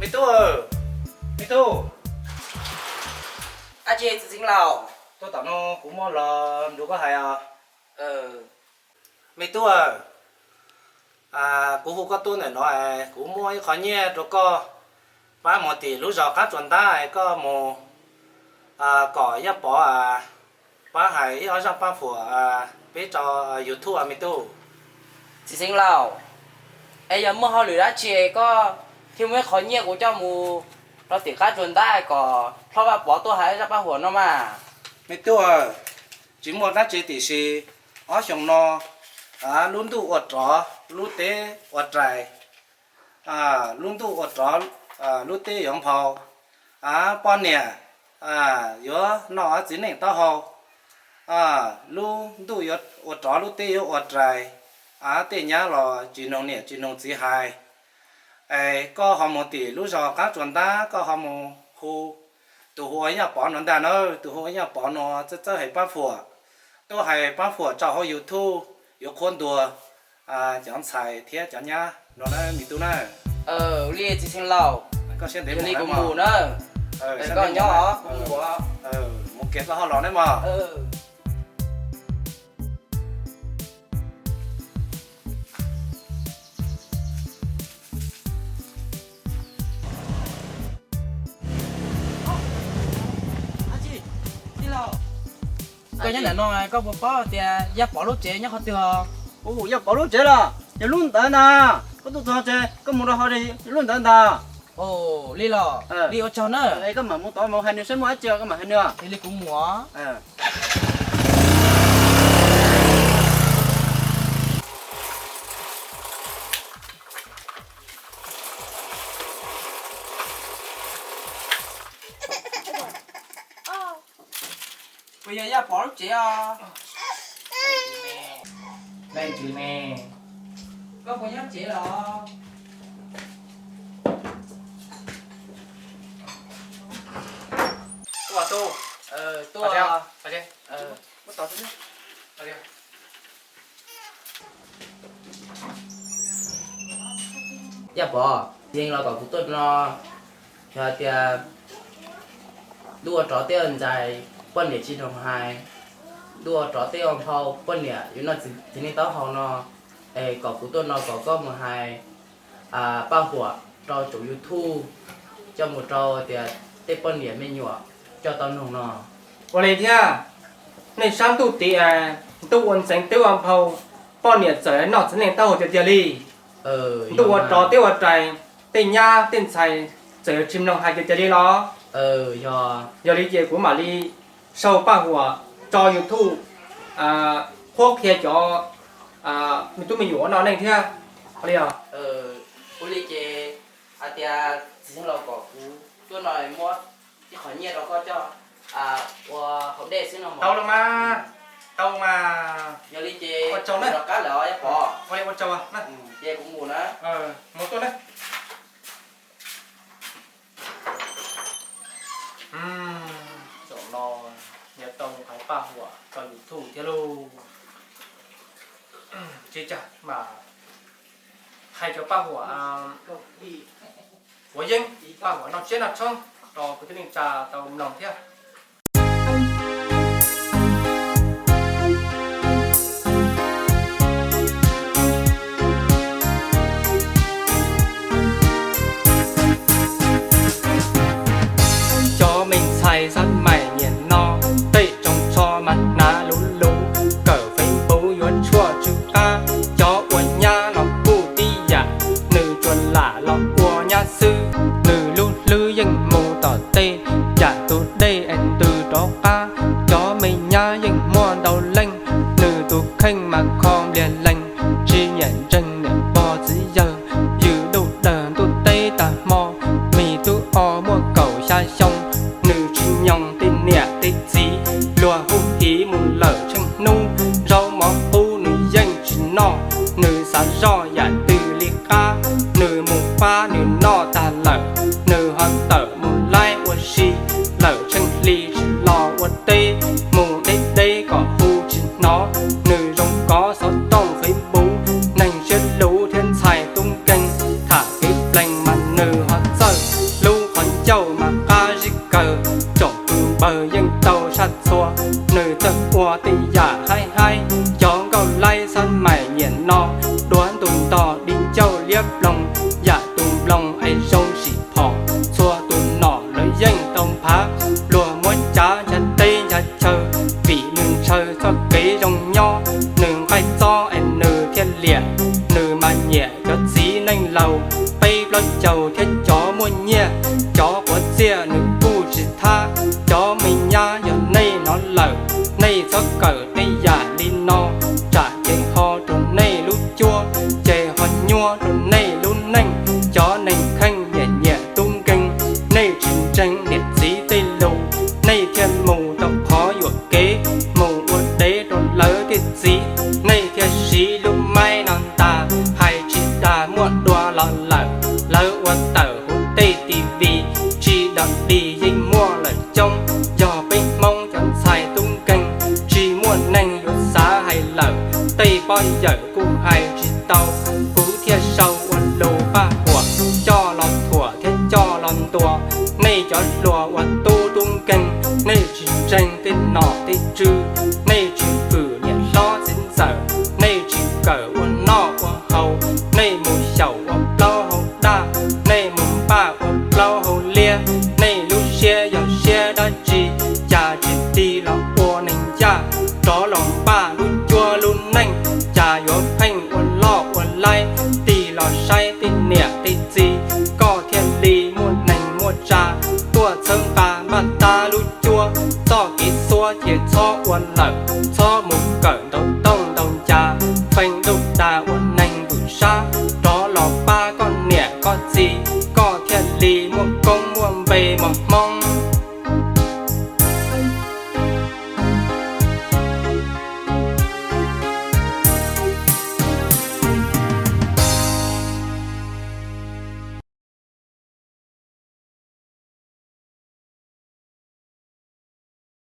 Me tub, me tub. Dab tsi txiv xeev laus? Tuaj tom no kuv muab lo lus koj hais os. Me tub, kuv hu koj tuaj ntawm no, kuv muab ib qho nyiaj rau koj pab mus tim lub zos Qab Tsuas Ntab, koj mus kom Yaj Pov pab hais ib ob zaj paj huam peb rau YouTube me tub. Txiv xeev laus, es yog muaj hauj lwm dab tsi koj thiaj muaj ib qho nyiaj kuv coj mus rau tim Qab Tsuas Ntab kom Hlob Vaj Pov tuaj hais zaj paj huam no mas? Me tub, tsis muaj dab tsi tiam sis ob xyoos no lub ntuj ua rov lub teb ua rais, lub ntuj ua rov lub teb yuav nphau, poj niam yuav noj txiv neej taub hau, lub ntuj ua rov lub teb yuav ua rais, tej nyab los tsis mloog niam tsis mloog txiv hais. Es koj ho mus tim lub zos Qab Tsuas Ntab, koj ho mus hu tus hu ua Yaj Pov no ntag na, tus hu ua Yaj Pov no txawj txawj hais paj huam, tuaj hais paj huam rau hauv YouTube yuav qhuab ntuas cov ntxhais thiab cov nyab no na me tub na. Ua li txiv xeev laus, koj siab ntev mus na. Mus kiag tau ho los na mog. Koj nyob ntawm no koj puas paub tias Yaj Pov lub tsev nyob qhov twg os? Yaj Pov lub tsev los yog lub ntawd ntag. Koj tuaj txog tsev koj mus rau hauv, yog lub ntawd ntag. Li los li ua tsaug na. Koj mam mus tod mus hais nws saib muaj dab tsi koj mam hais nws. Li kuv mus. Puas yog Yaj Pov lub tsev os? Leej twg ne? Koj puas nyob tsev los? Tuaj, tuaj. Yaj Pov, yeej los kom kuv tuaj no, yog tias ntuj ua rov tej ua ntxais poj niam tsis mloog hais, ntuj ua rov tej ua nphau poj niam yuav noj txiv neej taub hau no, es kom kuv tuaj no kom koj mus hais paj huam rau tsoom YouTube, coj mus rau tias tej poj niam me nyuam coj tau mloog no. Ua li thiab, nej sab ntuj tid es ntuj ua ntxeev teb ua nphau, poj niam txawm noj txiv neej taub hau tiag tiag li. Ntuj ua rov teb ua rais, tej nyab tej ntxhais txawm yuav tsis mloog hais tiag tiag li los? Yog li ces kuv mam li sau paj huam tso YouTube qhuab qhia cov me tub me nyuam ua noj neej thiab. Ua li os. Ua li ces hais tias txiv xeev laus kom kuv tuaj no muab ib qho nyiaj rau koj coj ua haus dej xwb no. Tau los mas, tau mas. Yog li ces ua tsaug na. Rov qab lawm os Yaj Pov. Ua li ua tsaug. Ces kuv mus na. Mus tuaj na. Zaum no yuav tau hais paj huam rau YouTube thiab lauj. Tsis cas mas, hais cov paj huam puav yeeb, paj huam noj tsiab noj tshoob rau kwv tij neej tsa tau mloog thiab. Cov me ntxhais xab maim niam no, tej tsoos tsho mas hnav luv luv, kawm Facebook yuav tshuaj tsw qab. Cov ua nyab los kuj tib yam, nws tsuas lam los ua nyab xwb, nws lub hlwb yeej mus tom tej, yam tus dej es ntws rov qab. Cov me nyab yeej muaj ntau leej, nws tus kheej mas kho npliag lees, tsis nyiam ntseeg niam pog txiv yawg, yws duj dawg ntuj teb tag hmo, me tub o muaj kaum xya xyoo, nws tsis nyoos tej niam tej txiv, luag hu hiv mus lawm tsheej hnub, zaub mov qub nws yeej tsis noj, nws xav zoj yam twg li qab, nws mus pab nws noj tag lawm, nws ho tawm mus laib ua si, lawm tsheej hli tsis los ua teb, mus deb deb kom hu tsis hnov, nws zoo kov xov tooj Facebook, neeg siab luv thiab ntxhais tub nkeeg, tham kev plees mas nws ho txawj, siab ploog, yam tus nploos es zoo sim phom. Txhua tus nom lawv yeej tau nphav, luag muab cav ncha teb ncha chaw, vim nws ntshaw txoj kev zoo nyob. Nws nqaij txob es nws thiaj liam, nws mas nyiam cov txiv neej laus, peb plaub caug thiab cov muaj nyiaj. Cov quav txiaj nws kuj tsis thab, cov me nyab yog nej hnov lawm, nej txhob kawm tej yam li no, tsam ces ho rau nej lub cuab, ces ho nyuaj rau nej lub neej. Cov neeg kheej nyiam nyiam tub nkeeg, nej tsis ntseeg niam txiv tej lus, nej thiaj mus rau qhov yuam kev, mus ua dev rau lawv tej txiv. Nej thiaj siv lub maib no ntag, hais tsis dag muaj dua los lawm. Lawv ua tawm huv tej T V, tsis dog dig yeej muaj lawm coob. Yog peb Hmoob cov ntxhais tub nkeeg, tsis muaj neeg yuav xav hais lawm. Tej poj yawm kuj hais tsis tau, kuv thiaj sau ua lus paj huam, coj los thuam thiab coj los ntuas. Nej cov hluas ua tub tub nkeeg, nej tsis ntseeg tej nom tej tswv, nej tsis fwm niam hlob txiv ntxawm, nej tsis kawm ua noj ua haus, nej mus xyaum ua plaub hau daj, nej mus npaj ua plaub hau liab. Nej lub siab yog siab dab tsi, cas tsis tig los ua neeg yaj, rov los npaj lub cuab lub neej, cas yuav pheej ua loj ua laib, tig los saib tej niam tej txiv, koj thiaj li muaj neeg muaj tsa. Tuaj txhawb nqa npaj tab lub cuab, txoj kev xuab cia txhob ua lawm, txhob mus kawm ntau tooj ntau ncas, feem ntau dag ua neeg vwm sab, rov los pab koj niam koj txiv, koj thiaj li muaj koob muaj npe mos hmo.